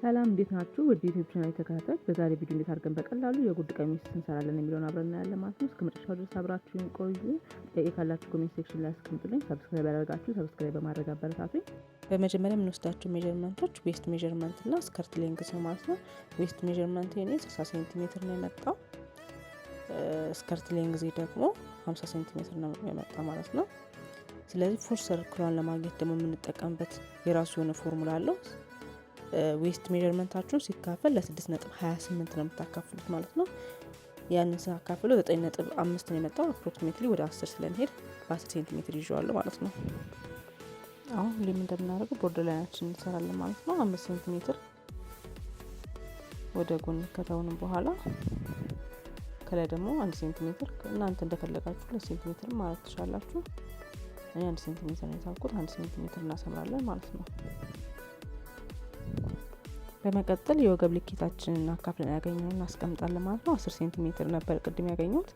ሰላም እንዴት ናችሁ? ውድ ዩቲዩብ ቻናል ተከታታዮች፣ በዛሬ ቪዲዮ እንዴት አድርገን በቀላሉ የጉርድ ቀሚስ እንሰራለን የሚለውን አብረን እናያለን ማለት ነው። እስከ መጨረሻው ድረስ አብራችሁን ቆዩ። ጥያቄ ካላችሁ comment section ላይ አስቀምጡልኝ። Subscribe ያላደረጋችሁ subscribe በማድረግ አበረታቱኝ። በመጀመሪያ የምንወስዳቸው measurement ኦች waist measurement እና skirt length ነው ማለት ነው። Waist measurement የኔ 60 ሴንቲሜትር ነው የመጣው። Skirt length ደግሞ 50 ሴንቲሜትር ነው የመጣው ማለት ነው። ስለዚህ full circle ሏን ለማግኘት ደግሞ የምንጠቀምበት የራሱ የሆነ ፎርሙላ አለው። Waist measurement ኣችሁን ሲካፈል ለ6.28 ነው የምታካፍሉት ማለት ነው። ያንን ስናካፍለው 9.5 ነው የመጣው። Approximately ወደ 10 ስለሚሄድ በ10 ሴንቲሜትር ይዤዋለሁ ማለት ነው። አሁን ሁሌም እንደምናደርገው border line ኣችን እንሰራለን ማለት ነው። 5 ሴንቲሜትር ወደ ጎን ከተውንም በኋላ ከላይ ደግሞ 1 ሴንቲሜትር፣ እናንተ እንደፈለጋችሁ 2 ሴንቲሜትር ማለት ትችላላችሁ። እኔ 1 ሴንቲሜትር ነው የታልኩት። 1 ሴንቲሜትር እናሰምራለን ማለት ነው። በመቀጠል የወገብ ልኬታችንን አካፍለን ያገኘነውን እናስቀምጣለን ማለት ነው። 10 ሴንቲሜትር ነበር ቅድም ያገኘሁት።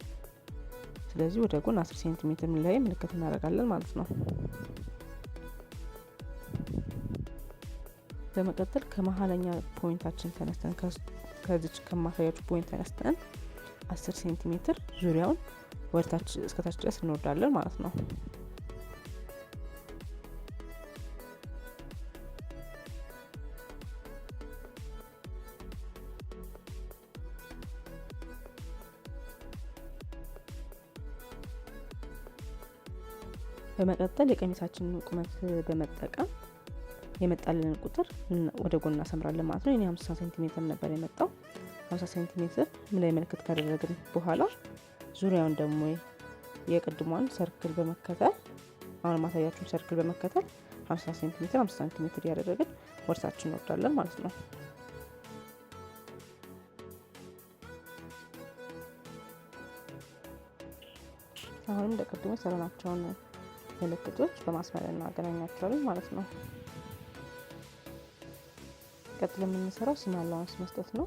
ስለዚህ ወደ ጎን 10 ሴንቲሜትር ላይ ምልክት እናደርጋለን ማለት ነው። በመቀጠል ከመሀለኛ point ኣችን ተነስተን፣ ከዚች ከማሳያችሁ point ተነስተን 10 ሴንቲሜትር ዙሪያውን ወደታች እስከታች ድረስ እንወርዳለን ማለት ነው። በመቀጠል የቀሚሳችንን ቁመት በመጠቀም የመጣልንን ቁጥር ወደ ጎን እናሰምራለን ማለት ነው። የኔ 50 ሴንቲሜትር ነበር የመጣው። 50 ሴንቲሜትር ላይ ምልክት ካደረግን በኋላ ዙሪያውን ደግሞ የቅድሟን circle በመከተል፣ አሁን ማሳያችሁን circle በመከተል 50 ሴንቲሜትር 50 ሴንቲሜትር እያደረግን ወደታች እንወርዳለን ማለት ነው። አሁንም እንደ ቅድሞ የሰራናቸውን ምልክቶች በማስመር እናገናኛቸዋለን ማለት ነው። ቀጥሎ የምንሰራው seam allowance መስጠት ነው።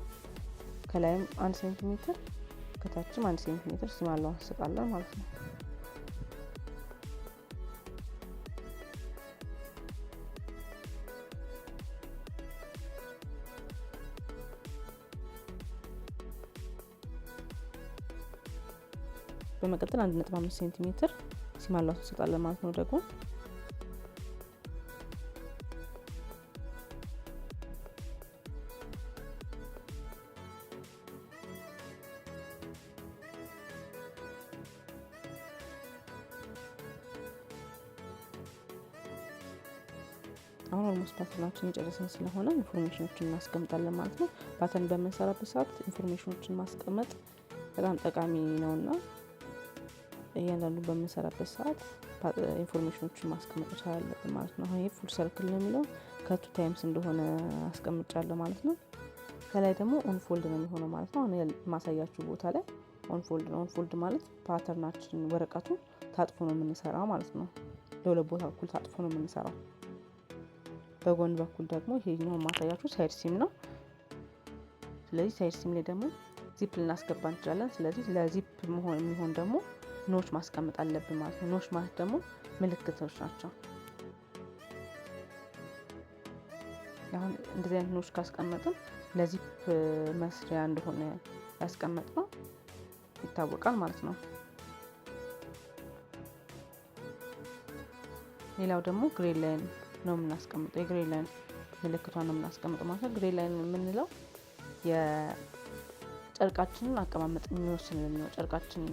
ከላይም 1 ሴንቲሜትር ከታችም 1 ሴንቲሜትር seam allowance እንሰጣለን ማለት ነው። በመቀጠል 1.5 ሴንቲሜትር seam allowance እንሰጣለን ማለት ነው ደግሞ። አሁን almost pattern ኣችን የጨረስን ስለሆነ information ኦችን እናስቀምጣለን ማለት ነው። Pattern በምንሰራበት ሰዓት information ኦችን ማስቀመጥ በጣም ጠቃሚ ነውና እያንዳንዱ በምንሰራበት ሰዓት information ኦችን ማስቀመጥ መቻል አለብን ማለት ነው። አሁን ይሄ full circle ነው የሚለው cut two times እንደሆነ አስቀምጫለሁ ማለት ነው። ከላይ ደግሞ on fold ነው የሚሆነው ማለት ነው። አሁን የማሳያችሁ ቦታ ላይ on fold ነው። On fold ማለት pattern ኣችን ወረቀቱ ታጥፎ ነው የምንሰራው ማለት ነው። ለሁለት ቦታ እኩል ታጥፎ ነው የምንሰራው። በጎን በኩል ደግሞ ይሄኛው ማሳያችሁ side seam ነው። ስለዚህ side seam ላይ ደግሞ ዚፕ ልናስገባ እንችላለን። ስለዚህ ለዚፕ መሆን የሚሆን ደግሞ notch ማስቀመጥ አለብን ማለት ነው። Notch ማለት ደግሞ ምልክቶች ናቸው። አሁን እንደዚህ አይነት notch ካስቀመጥን ለዚፕ መስሪያ እንደሆነ ያስቀመጥነው ይታወቃል ማለት ነው። ሌላው ደግሞ grain line ነው የምናስቀምጠው። የ grain line ምልክቷን ነው የምናስቀምጠው ማለት ነው። Grain line የምንለው የጨርቃችንን አቀማመጥ የሚወስንልን ነው። ጨርቃችን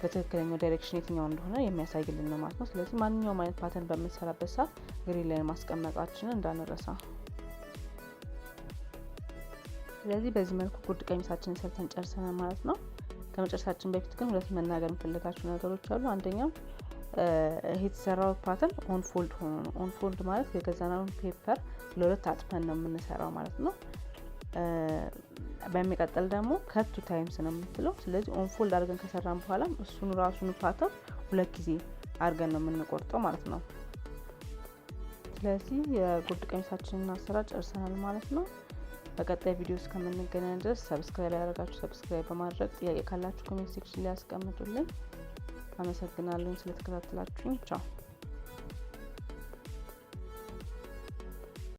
በትክክለኛው direction የትኛው እንደሆነ የሚያሳይልን ነው ማለት ነው። ስለዚህ ማንኛውም አይነት pattern በምንሰራበት ሰዓት grain line ማስቀመጣችንን እንዳንረሳ። ስለዚህ በዚህ መልኩ ጉርድ ቀሚሳችንን ሰርተን ጨርሰናል ማለት ነው። ከመጨረሳችን በፊት ግን ሁለት መናገር የምፈልጋቸው ነገሮች አሉ። አንደኛው ይሄ የተሰራው pattern on fold ሆኖ ነው። On fold ማለት የገዛነውን paper ለሁለት አጥፈን ነው የምንሰራው ማለት ነው። በሚቀጥል ደግሞ cut two times ነው የምትለው። ስለዚህ on fold አድርገን ከሰራን በኋላ እሱን ራሱን pattern ሁለት ጊዜ አድርገን ነው የምንቆርጠው ማለት ነው። ስለዚህ የጉርድ ቀሚሳችንን አሰራር ጨርሰናል ማለት ነው። በቀጣይ ቪዲዮ እስከምንገናኝ ድረስ subscribe ያላደረጋችሁ subscribe በማድረግ፣ ጥያቄ ካላችሁ comment section ላይ ያስቀምጡልኝ። አመሰግናለሁ ስለተከታተላችሁኝ። ቻው።